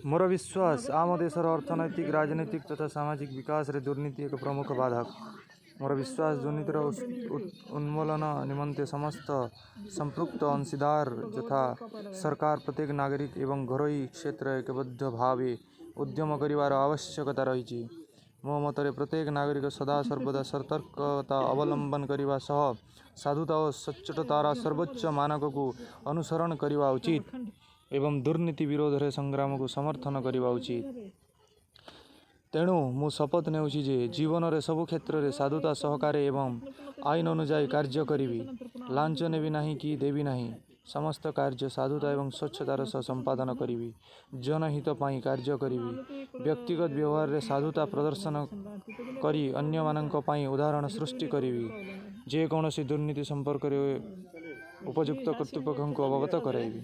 ମୋର ବିଶ୍ୱାସ, ଆମ ଦେଶର ଅର୍ଥନୈତିକ, ରାଜନୈତିକ ତଥା ସାମାଜିକ ବିକାଶରେ ଦୁର୍ନୀତି ଏକ ପ୍ରମୁଖ ବାଧକ। ମୋର ବିଶ୍ୱାସ, ଦୁର୍ନୀତିର ଉନ୍ମୂଳନ ନିମନ୍ତେ ସମସ୍ତ ସମ୍ପୃକ୍ତ ଅଂଶୀଦାର ଯଥା ସରକାର, ପ୍ରତ୍ୟେକ ନାଗରିକ ଏବଂ ଘରୋଇ କ୍ଷେତ୍ର ଏକବଦ୍ଧ ଭାବେ ଉଦ୍ୟମ କରିବାର ଆବଶ୍ୟକତା ରହିଛି। ମୋ ମତରେ ପ୍ରତ୍ୟେକ ନାଗରିକ ସଦା ସର୍ବଦା ସତର୍କତା ଅବଲମ୍ବନ କରିବା ସହ ସାଧୁତା ଓ ସଚ୍ଚୋଟତାର ସର୍ବୋଚ୍ଚ ମାନକକୁ ଅନୁସରଣ କରିବା ଉଚିତ ଏବଂ ଦୁର୍ନୀତି ବିରୋଧରେ ସଂଗ୍ରାମକୁ ସମର୍ଥନ କରିବା ଉଚିତ। ତେଣୁ ମୁଁ ଶପଥ ନେଉଛି ଯେ ଜୀବନରେ ସବୁ କ୍ଷେତ୍ରରେ ସାଧୁତା ସହକାରେ ଏବଂ ଆଇନ ଅନୁଯାୟୀ କାର୍ଯ୍ୟ କରିବି। ଲାଞ୍ଚ ନେବି ନାହିଁ କି ଦେବି ନାହିଁ। ସମସ୍ତ କାର୍ଯ୍ୟ ସାଧୁତା ଏବଂ ସ୍ୱଚ୍ଛତାର ସହ ସମ୍ପାଦନ କରିବି। ଜନହିତ ପାଇଁ କାର୍ଯ୍ୟ କରିବି। ବ୍ୟକ୍ତିଗତ ବ୍ୟବହାରରେ ସାଧୁତା ପ୍ରଦର୍ଶନ କରି ଅନ୍ୟମାନଙ୍କ ପାଇଁ ଉଦାହରଣ ସୃଷ୍ଟି କରିବି। ଯେ କୌଣସି ଦୁର୍ନୀତି ସମ୍ପର୍କରେ ଉପଯୁକ୍ତ କର୍ତ୍ତୃପକ୍ଷଙ୍କୁ ଅବଗତ କରାଇବି।